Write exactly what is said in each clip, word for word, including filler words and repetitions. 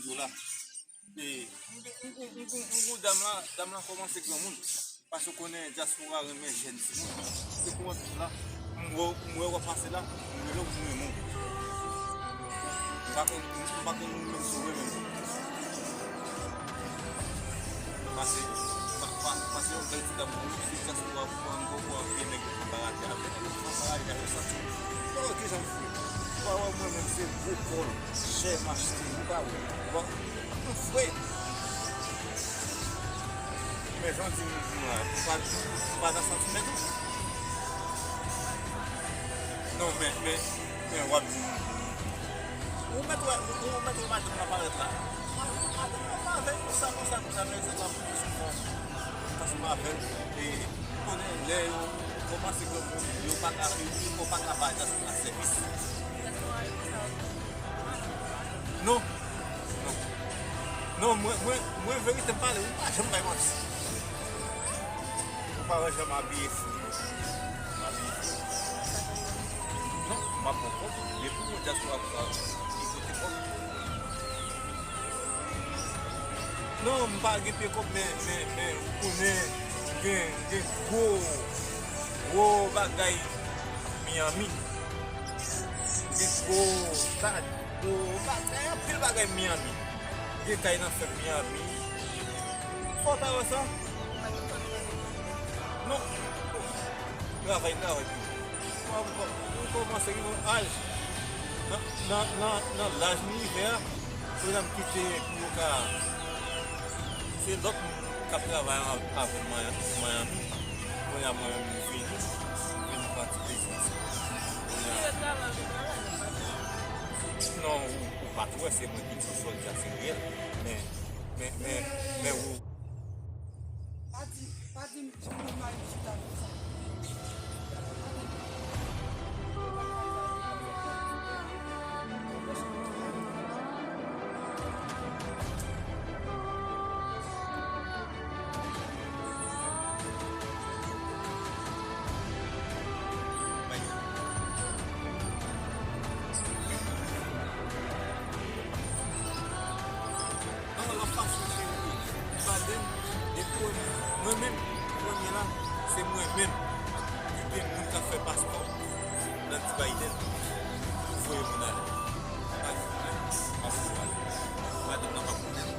Yo la. E, m, m, m, m, m, m, dam la, dam la kòmanse granmoun. Paske w konnen dyaspora renmen jèn timoun. Se pou mwen la, m wè, m wè w ap pase la, m rele w pou m renmen w. M pa konn, m pa konn ou menm si w renmen m. Pase, pa, pa, pase yon bèl ti dam pou ou, se dyaspora pou an gwo pou an vye nèg ki barate avè l. Sa pa ale avè sa. Bon, kijan m fè? Ou pa wè mwen menm se gwo kòl, chè m achte, ou pa wè. Bon, m fre. Men jan w di m, m, m pa, m pa nan santimèt ou. Non, men, men, men w ap di m, ou mèt wè, ou mèt wè madanm nan parèt la. Madanm nan pa avè l konsa, konsa, konsa, men se pa pou sou fòm. Paske m avè l, e, ou konnen lè yo kòmanse granmoun, yo pa ka, yo, yo pa ka bay dyaspora sèvis. Non. Non. Non, mwen, mwen, mwen verite m pale, ou pa janm bay manti. Ou pa wè jan m abiye fou. M abiye fou. Non, m ap pran kòb, men pou mwen dyaspora pou sa, li pote kòb. Non, m pa gen pye kòb, men, men, men, ou konnen, gen, gen gwo, gwo bagay Miami. Gen gwo stad, gwo bagay, anpil bagay Miami. Gen kay nan fèm Miami. Fò w ta wè sa? Non. Travay, travay. Mwen, mwen, mwen kòmanse gen yon aj. Nan, nan, nan, nan laj m rive a, fò m kite pou yo ka. Se lòt moun k ap travay an, avè m Maya-, Miami. Kounye a mwen menm m vini, m vin pran ti plezi isit. Kounye a, non, ou, ou pa t wè se mwen ki di w sòlda se reyèl. Men, men, men, men ou. Pa di, pa di m, di m mari m chita konsa. Non, lòt fason, cheri, Biden, depi mwen menm, premye la, se mwen menm ki gen moun k ap fè paspò nan ti Biden pou voye moun ale. Biden, mwen, m ap voye ale. Madanm nan p ap konnen.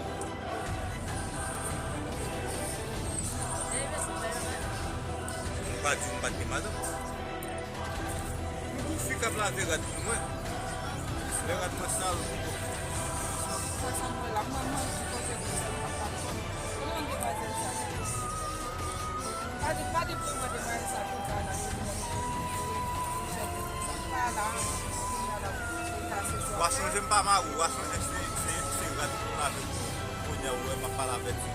M pa di w m pa t gen madanm. Yon fi k ap lave rad pou mwen. Lè rad mwen sal. Sa sanble la, mwen, mwen, ki kote pou sa, m pa t konn. Kòman demwazèl sa te ye? Pa de, pa de pou mwen, demwazèl sa te ye la, se mwen ki te vin jere, ki jere sa. M pa la, kounye a la, m ta se swa. W a chonje m pa mari w, w a chonje se, se, se rad pou m lave pou ou. Kounye a, ou wè, m ap pale avèk ou.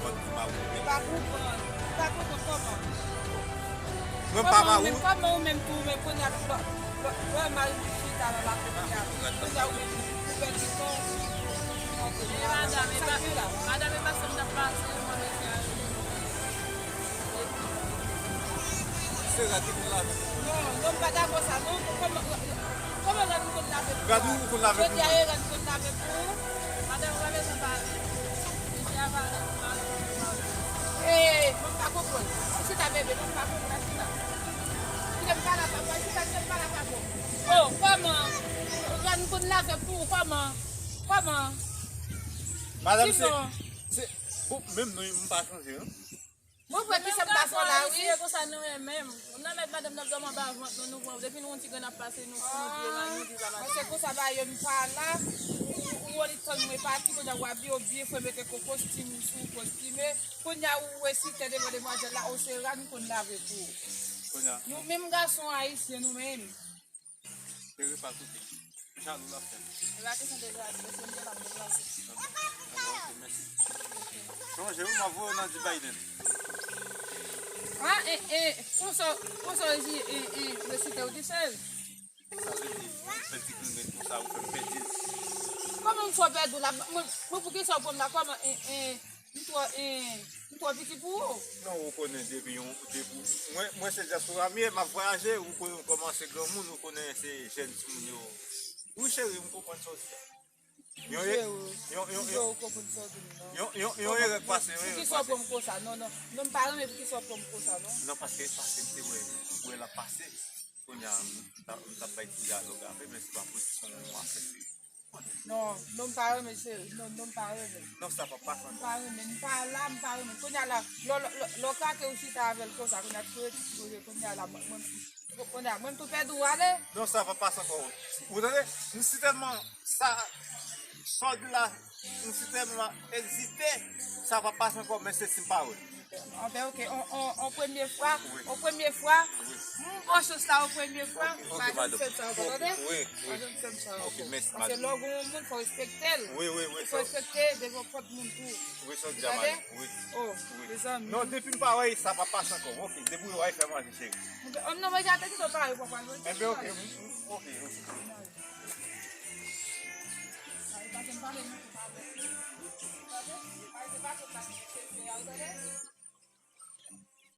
Mwen pa konprann. Mwen pa konprann kòman. Mwen pa mari w. Kòman ou menm tou, men kounye a, lè, lè, lè mari m chita nan lakou kounye a. Kounye a, ou menm, ou pèdi tan, ou vin, ou vin antre nan lakou. Sa k gen la? Madanm, e pa, madanm, e pa sa m t ap pase, mwen, mesye a. Se rad li konn lave pou mwen. Non, non, m pa dakò sa, non. Kòman, kòman rad ou konn lave pou ou? Rad ou konn lave pou mwen. Jodi a, e rad ou konn lave pou ou? Madanm, ou pa bezwen pale. Mesye a pale, pale, pale. Ee, mwen pa konprann. Chita, bebe, mwen pa konprann, chita. Kite m pale ak papa, chita, kite m pale ak papa. Oh, kòman? Rad ou konn lave pou ou, kòman? Kòman? Madanm, se, se, bon, menm non, m pa chanje, non. Mwen kwè ki sa k pase la, wi. Se konsa nou ye menm. Ou nan mèt madanm nan dòmi anba vant nou, nou pran. Depi nou yon ti grenn ap pase, nou fou, nou vye, nou di sa. Mwen se konsa ba yo m pa la. Ou, ou, ou oli tann mwen pati, kounye a w abiye, w byen fre, mete ko kostim sou, kostime. Kounye a ou resite devan demwazèl la, o se rad m konn lave pou ou. Kounye a. Nou menm gason ayisyen, nou menm. Pere pa koute. Jalou l ap fè. E pa kesyon de jalou, mesye, m te la m deplase. Ok, mèsi. Sonje wi, m ap voye w nan di Biden. Ah, e, e, konsa, konsa w di, e, e, resite w di sèl. Sa vle di, mwen fè ti grenn konsa, ou fè m pèdi l. Kòman m fè w pèdi w la? Mwen, mwen pou kisa w pran m la? Kòman, e, e, M twò, eh, m twò piti pou ou. Non, ou konnen depi yon, depi, mwen, mwen se dyaspora m ye, m ap vwayaje, ou konnen, ou kòmanse granmoun, ou konnen se jèn timoun yo, Wi, cheri, m konprann sa w di a. Yon, yon, yon, yon, yon erè k pase, yon erè k pase. Poukisa w pran m konsa? Non, non. Non, m pa renmen poukisa w pran m konsa, non. Non, paske, paske m te wè, m wè l ap pase. Kounye a, m t ap, m t ap bay ti dyalòg avè l, men se pa posib, se yon afè serye. Non, non, m pa renmen, cheri. Non, non, m pa renmen. Non, sa p ap pase ankò. M pa renmen, m pa la, m pa renmen. Kounye a la, lè, lè, lè, lè w kake ou chita avè l konsa, kounye a ti koze, ti koze, kounye a la, mwen, mwen, kounye a, mwen tou pèdi w ale. Non, sa p ap pase ankò. Ou tande? M si tèlman sa, sa w di la, m si tèlman ezite, sa p ap pase ankò, men se si m pa wè l. Anben, oke, on, on, on premye fwa, on premye fwa, m bon chans la, on premye fwa, pa janm fè m sa ankò, tande? Pa janm fè m sa ankò. Paske lè w gen yon moun, fò w respekte l. Fò w respekte devan pòt moun tou. Tande? Oh, mezanmi. Non, depi m pa wè, sa p ap pase ankò. Oke, debouye w, al fè manje, cheri. Anben, non, manje a te gentan pare, papa. Enben, oke, oke, oke. Ay, pa janm pale, non, pa janm pale. Tande? Ay, se pa tout la ki se, se, tande?